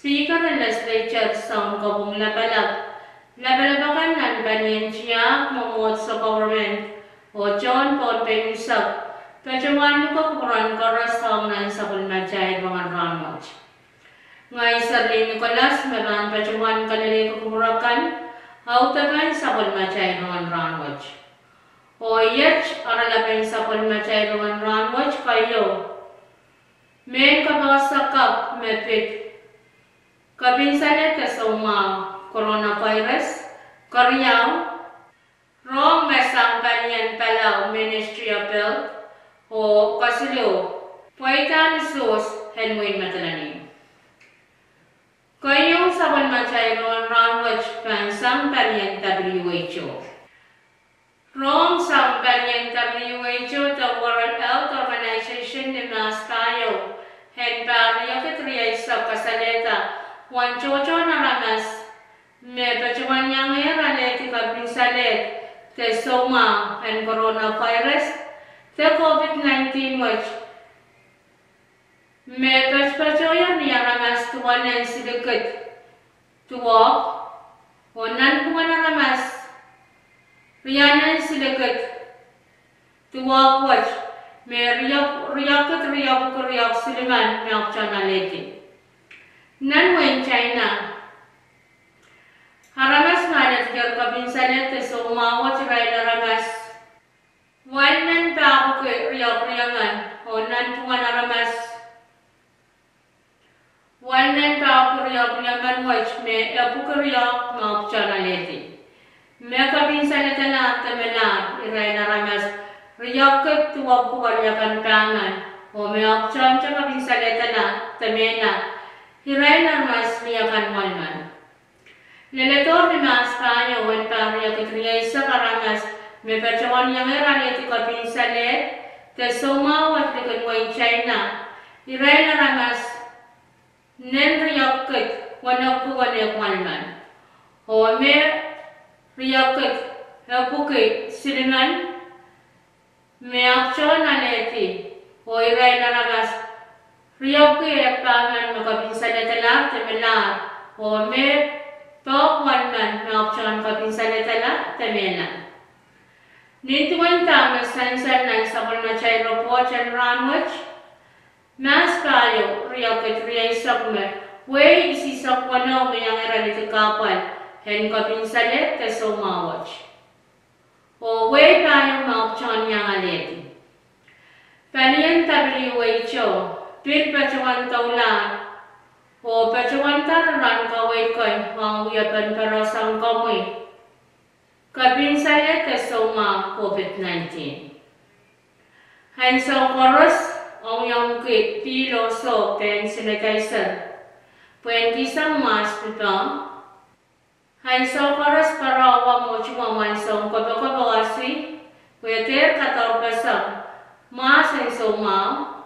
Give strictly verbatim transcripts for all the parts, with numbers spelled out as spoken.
Speaker en Legislature Sounkopwung Lapalap, lapalap akan nan palien tiahk, mwomwohdiso, government, oh tohn Pohnpei unsek, patohwan luke kupwuren koaros ong nan sapwellimatail rongen rahnwet. Ngehi Serlihn Nicholas me pahn patohwan kalelehki kupwur akan audepen sapwellimatail rongen rahnwet. Oh iet oaralapen sapwellimatail rongen rahnwet keieu: mehn kapehse kapw me pid kepinsaled de soumwahu coronavirus; keriau, rohng me sang palien Palau Ministry of Health; oh kesiluh, pweidahn usuhs en wein Madolenihmw. Keieun sapwellimatail rongen rahnwet pahn sang palien W H O. Rohng sang palien W H O de World Health Organization ni Mahs pahieu en pahr riekid rieisek kasalehda uwen tohtohn aramas me patohwan iangehr alehdi kepinsaled de soumwahu en coronavirus de COVID nineteen wet, me patopatohier ni aramas duwenen silikid duwehk, oh nanpwungen aramas rianen silikid duwehk wet, me riekid riepwuki riehk silimen me ahpwtehn alehdi. Nan wein China, aramas me alehdier kepinsaled de soumwahu wet irail aramas welinen pahpwiki riehk riemen, oh nanpwungen aramas welinen pahpwiki riehk riemen wet me epwiki riehk me ahpwtehn alehdi. Me kepinsaledalahr de melahr irail aramas riekid duwepwiki weliakan pahmen, oh me ahpwtehn kepinsaledala de mehla irail aramas riehk riemen. Leledohr ni Mahs pahieu en pahr riekid rieisek aramas me patohwan iangehr alehdi kepinsaled de soumwahu wet likin wein China irail aramas nen riekid wenepwiki wenehk riemen, oh me riekid epwiki silimen me ahpwtehn alehdi, oh irail aramas riepwiki ehk pahmen me kepinsaledalahr de melahr, oh me pahpwiki riemen me ahpwtehn kepinsaledala de mehla. Nin duwen dahme sansal nan sapwellimatail ripoht en rahnwet, Mahs pahieu riekid rieisek me wehi isihsek weneu me iangehr alehdi kahpwal en kepinsaled de soumwahu wet, oh wehi pahieu me ahpwtehn iang alehdi. Palien W H O pil patohwan doulahr oh patohwanda rahn kaweid kei ong wiepen pere soang komwi kepinsaled de soumwahu COVID nineteen. Ansou koaros, omwiomwki pihl oh sohp en sanitizer pwehn kihsang mahs pipahm. Ansou koaros, pere mwohmw oh tungoal ansoun kopokop oh asi, pwe dehr kadoarpeseng mahs en soumwahu.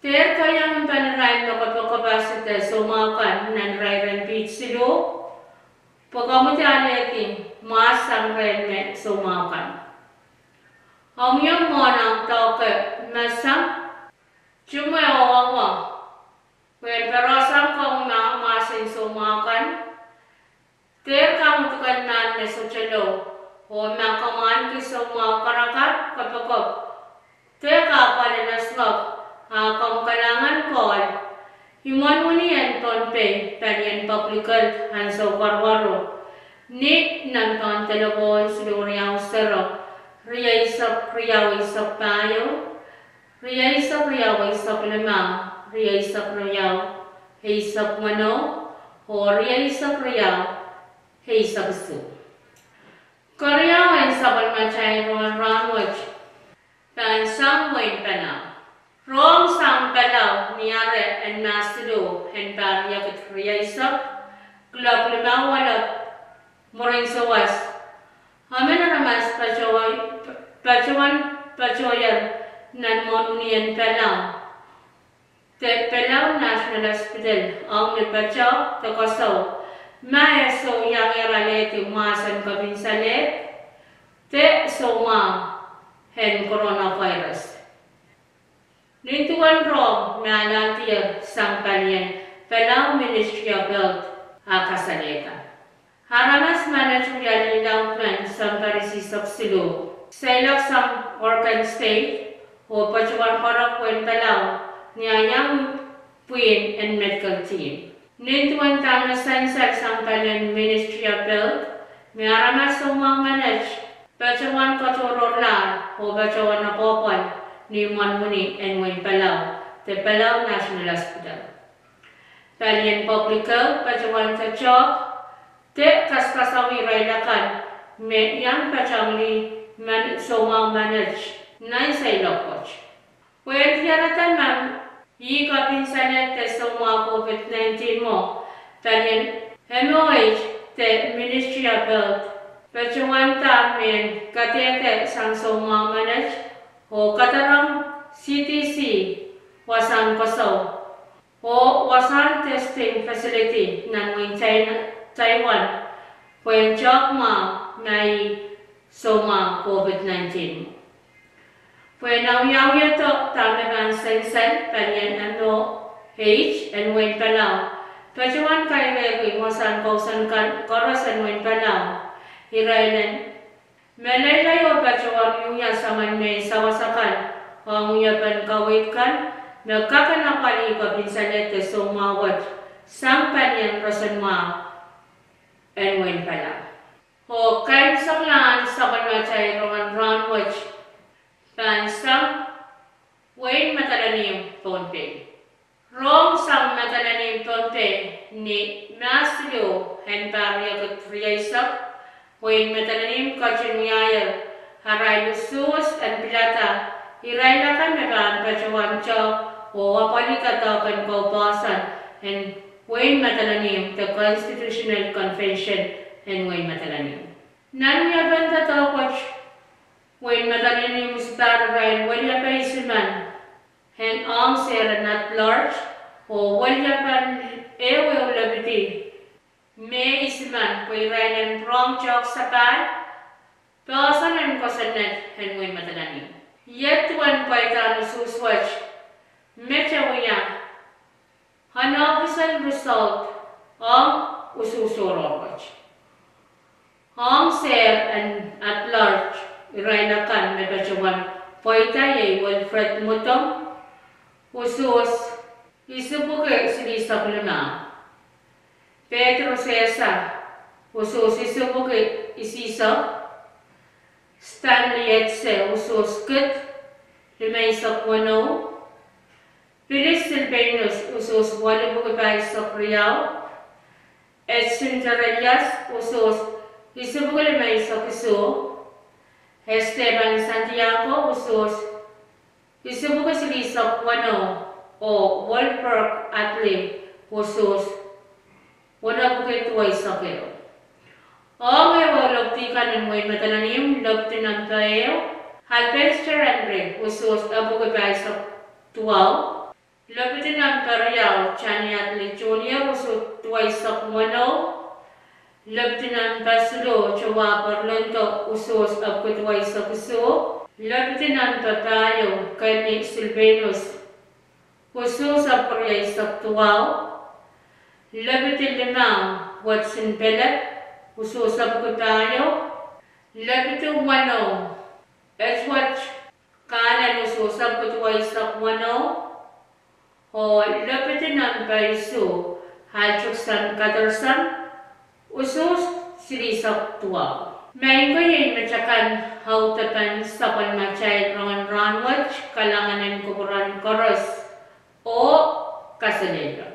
Dehr keiong mpen irail me kopokop asi de soumwahu kan nan irair en piht siluh, pwe komwi de alehdi mahs sang irail me soumwahu kan. Omwiomw mwohn ahmw doahke mesen, tumwe oh awa, pwehn pere soang komwi mahs en soumwahu kan. Dehr kamwidikihla mahn me sohte lou, oh ma komw ahneki soumwahu karakar kopokop de kahpwal en esingek, a komw kalahngan call imwen wini en Pohnpei palien Public Health ansou koaruaru ni nempehn delepwohn siluh riau sero, rieisek riau eisek pahieu, rieisek riau eisek limau, rieisek riau eisek weneu, oh rieisek riau eisek isuh. Keriau en sapwellimatail rongen rahnwet pahn sang wehin Palau. Rohng sang Palau ni ahr en Mahs siluh en pahr riekid rieisek, kuloak limau elep mwurin sawas, emen aramas patohwan patohier nan mwohn wini en Palau de Palau National Hospital ong ni patoh de koasoi, ma e sou iangehr alehdi mahs en kepinsaled de soumwahu en coronavirus. Nin duwen rohng me ahlahdier sang palien Palau Ministry of Health a kasalehda. Aramas menet wia lih laud men sounpar isihsek siluh seiloak sang Oregon State oh patohwan koaros wehin Palau ni ah iang pwihn en medical team. Nin duwen dahme sansal sang palien Ministry of Health, me aramas soumwahu menet patohwan katohrohrlahr oh patohwan apwapwal ni imwen wini en wehin Palau de Palau National Hospital. Palien public health patohwan doadoahk de kaskasawih irail akan me iang patehng lih soumwahu menet nan seiloak wet. Pwehn diarada ma ih kapinsaleh de soumwahu COVID nineteen mwo, palien M O H de Ministry of Health patohwanda mehn kadehde sang soumwahu menet oh kadarong C D C wasahn koasoi oh wasahn testing facility nan wehin Taiwan pwehn doadoahk mwahu ma ih soumwahu COVID nineteen. Pwehn awiawihdo dahme pahn sansal, palien M O H en wehin Palau patohwan kairehki wasahn kousoan kan koaros en wehin Palau, irail en meleilei oh patohwan wiewia soangen mehn sawas akan ong wiepen kaweid kan me kak en apwalih kapinsaleh de soumwahu wet sang palien roson mwahu en wehin Palau. Oh kaimwiseklahn sapwellimatail rongen rahnwet pahn sang wehin Madolenihmw Pohnpei. Rohng sang Madolenihmw Pohnpei ni Mahs siluh en pahr riekid rieisek, wehin Madolenihmw ketin wiahier arail usuhs en pilada irail akan me pahn patohwan doadoahk oh apwalihda doadoahk en koupohson en wehin Madolenihmw de Constitutional Convention en wehin Madolenihmw. Nan wiepen doadoahk wet, wehin Madolenihmw usudahr irail weliepe isimen en ong sehr en at large oh weliepen ehuehu lepidi me isimen pwe irail en pwurehng doadoahk sapahl poahsoan en kosonned en wehin Madolenihmw. Iet duwen pweidahn usuhs wet, met wia unofficial result ong usuhs oaroahr wet. Ong sehr en at large, irail akan me patohwan pweida iei Wilfred Mutom, usuhs isipwiki silihsek limau; Pedro Sesa, usuhs isipwiki isihsek; Stanley Etse, usuhs kid, limeisek weneu; Phyllis Silvanus, usuhs welipwiki pahisek riau; Edson Terelias, usuhs isipwiki limeisek isuh; Esteban Santiago, usuhs isipwiki silihsek weneu; oh Wolperk Atli, usuhs wenepwiki duweisek ehu. Ong ehuehu lepidi kan en wehin Madolenihmw, lepidi nempe ehu, Albenster Henry, usuhs epwiki pahisek duwau; lepidi nempe riau, Johnny Atli Junior, usuhs duweisek weneu; lepidi nempe siluh, Joab Orlando, usuhs epwiki duweisek isuh; lepidi nempe pahieu, Kenny Silvanus, usuhs epwiki rieisek duwau; lepidi limau, Watson Pelep, usuhs epwiki pahieu; lepidi weneu, Edward Kahlen, usuhs epwiki duweisek weneu; oh lepidi nempe isuh, Altrikson Katersam, usuhs silihsek duwau. Maing ko, iei metakan audepen sapwellimatail rongen rahnwet. Kalahngan en kupwuren koaros oh kaselehlie.